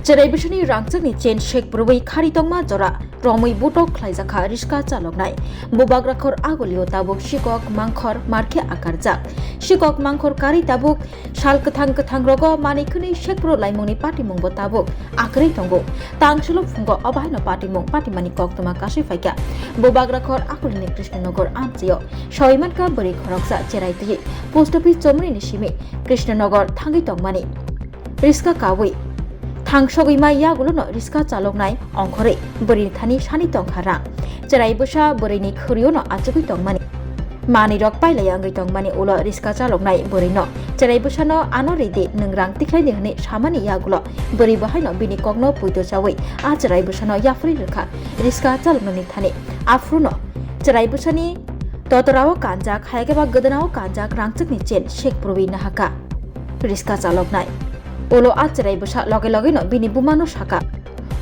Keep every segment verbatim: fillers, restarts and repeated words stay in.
Cherai bwsani rangchakni chain sek purwi khari tongma jora romwi butok khlaijakha riska chaloknai. Bubagra khor agulio tabuk sikok mangkhor markhe akarjak. Sikok mangkhor karwi tabuk sal kwthang kwthang rogo manwi khwnwi sekpro laimungni patimungbo tabuk akwrwi tongo. Tangsulo phungo obahaino patimung patimani koktwma kasui phaikha. Bubagra khor agulini Krishnanagar amchio soimankha bwrwi khoroksa cherai twi post office chomrini simi Krishnanagar thangwi tongmani. Riska kawi thangsogwi mai yagulono riska chaloknai ongkhorwi bwrwini thani sani tongkha rang. Cherai bwsa bwrwini khuriono achugwi tongmani. Manwi rok pailai wngwi tongmani ulo riska chaloknai bwrwino cherai bwsano ano ridi nwng rang tikhlaidi hwnwi samani yagulo bwrwi bahaino bini kokno puito chawi a cherai bwsano yapharwi rwkha riska chaloknani thani. Aphuru no cherai bwsani totorao kanjak hayakhe ba gwnao kanjak rangchakni chain sek purwi nahaka. Riska chaloknai ulo a cherai bwsa loge logeno bini bumano saka,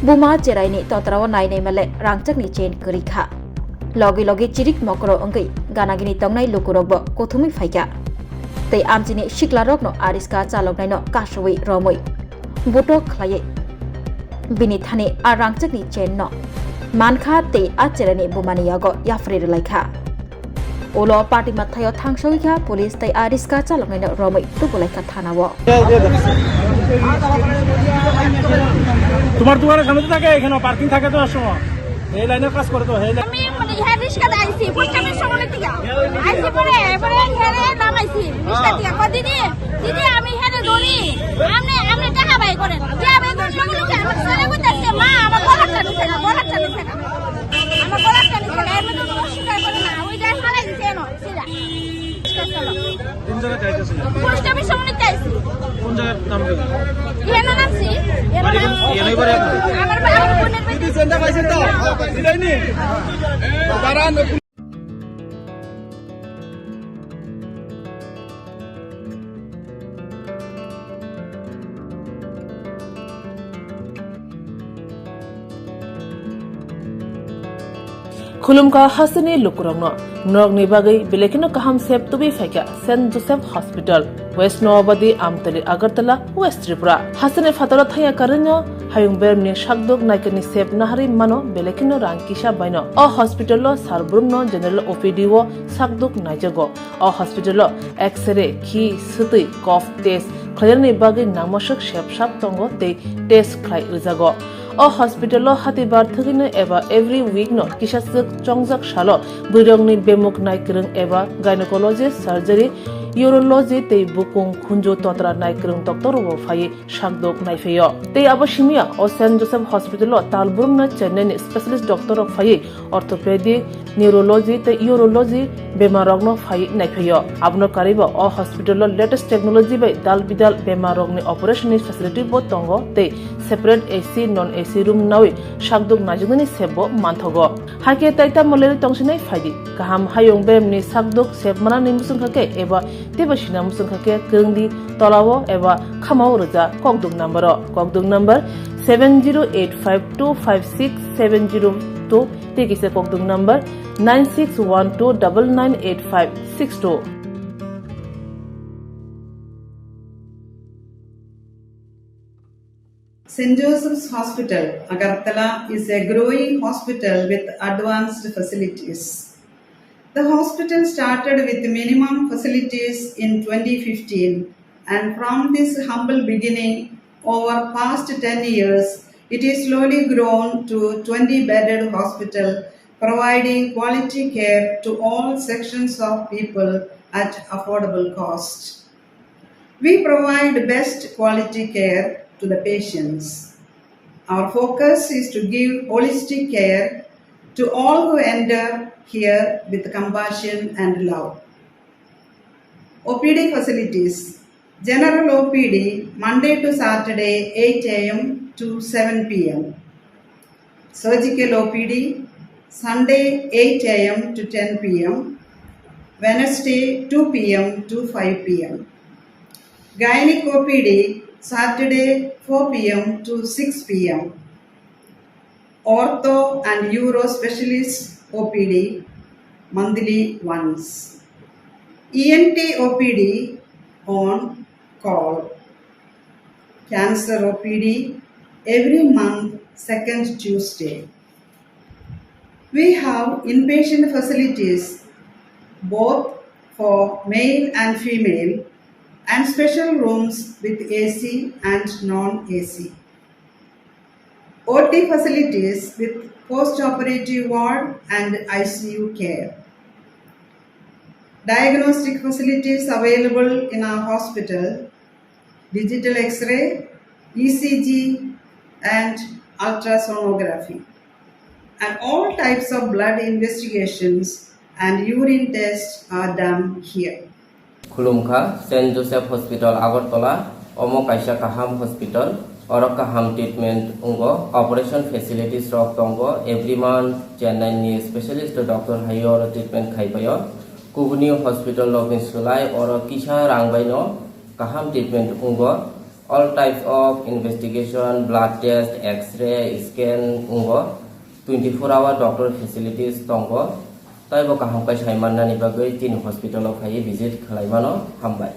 "Buma, cheraini totorao nai nai male rangchakni chain kwrwi kha." Logi logi chirik mokro wngwi ganagini tongnai lukurokbo kuthumwi phaikha. Tei amchini siklarokno a riska chaloknaino kasui romwi butok khlaiwi bini thani a rangchakni chain no mankha tei a cheraini bumani yago yapharwi rwlaikha. Ulo party mathaio thangsogwi kha police tei a riska chaloknaino romwi tubulaikha thanao. তোমার দোকানের সামনে তো থাকে, এখানে পার্কিং থাকে তো সবসময়। এই লাইনের কাজ করে তো, এই লাইন। আমি মানে হ্যাঁ রিক্সাতে আইছি, পোস্ট অফিস সামনে থেকে। আইছি পরে, এবারে হ্যাঁ নাম আইছি, রিক্সা থেকে। কয়, "দিদি, দিদি, আমি হ্যাঁ ধরি, আপনি, আপনি টাকা বাই করেন।" যে আমি তো সঙ্গে সঙ্গে আমার ছেলে কইতাছে, "মা, আমার গলার টানি ছেলে, গলার টানি ছেলে।" আমার গলার টানি ছেলে, এর মধ্যে কোনো স্বীকার করে না, ওই যায় ফালাই দিছে এনো, সিধা। কোন জায়গায় যাইতেছিল? পোস্ট অফিস সামনে চাইছি। কোন জায়গার নাম কি? ইহানো নামছি। বাড়ি কোন? ইহানো বাড়ি আপনার? আমার বাড়ি, আমার বোনের বাড়ি। দিদি, চেনটা পাইছেন তো? এটাই নি? দাঁড়ান। Khulumkha hasteni lukurokno, norokni bagwi belai kheno kaham sep tubui phaikha Saint Joseph Hospital, West Noabadi, Amtali, Agartala, West Tripura. Hasteni phataro thangya karwino hayung beremni sakduk naikani sep naharwi mano belai kheno rang kisa baino. O hospital o sal brumno general O P D o sakduk naijago. O hospital o X-ray, khi, swtwi, cough test khlainani bagwi nangmaswk sep sak tongo tei test khlai rwjago. O hospital o hatibar thwgwino eba every week no kisa swk chongjak salo bwrwirokni bemuk naikwrwng eba gynecologist, surgery, urology tei bukung khunju totra naikwrwng doctor rokbo phaiwi sakduk naiphaio. Tei abo simiya o Saint Joseph Hospital o tal brumno Chennai ni specialist doctor rok phaiwi orthopedic, neurology tei urology bemarrokno phaiwi naiphaio. Abono karwibo o hospital o latest technology bai dal bidal bemarrokni operation ni facility bo tongo tei separate A C, non A C room nawi sakduk naijaknani sep bo manthogo. Haikhe tai tamo leri tongsinai phaidi. Kaham hayung beremni sakduk sep manani muchungkha khe eba teibo sina muchungkha khe kwrwngdi tolao eba khamao rwja kokduk number o. Kokduk number seven zero eight five two five six seven zero two tei kisa kokduk number nine six one two double nine eight five six two. Saint Joseph's Hospital, Agartala is a growing hospital with advanced facilities. The hospital started with minimum facilities in twenty fifteen, and from this humble beginning, over past ten years, it is slowly grown to twenty bedded hospital, providing quality care to all sections of people at affordable cost. We provide best quality care to the patients. Our focus is to give holistic care to all who enter here with compassion and love. O P D facilities. General O P D, Monday to Saturday, eight A M to seven P M. Surgical O P D, Sunday, eight A M to ten P M, Wednesday, two P M to five P M. Gynec O P D, Saturday, four P M to six P M. Ortho and Uro Specialist O P D, monthly once. E N T O P D on call. Cancer O P D, every month, second Tuesday. We have inpatient facilities both for male and female and special rooms with A C and non-A C. O T facilities with post-operative ward and I C U care. Diagnostic facilities available in our hospital, digital X-ray, E C G, and ultrasonography. And all types of blood investigations and urine tests are done here. Khulumkha, Saint Joseph Hospital Agartala, omo kaisa kaham hospital, oro kaham treatment wngo, operation facilities rok tongo, every month Chennai ni specialist doctor hai oro treatment khai paio. Kubuni hospital rok ni swlai oro kisa rang bai no kaham treatment wngo. All types of investigation, blood test, X-ray, scan wngo. Twenty four hour doctor facilities tongo. Taibo kaham khe sai mannani bagwi chini hospital o phaiwi visit khlai mano. Hambai.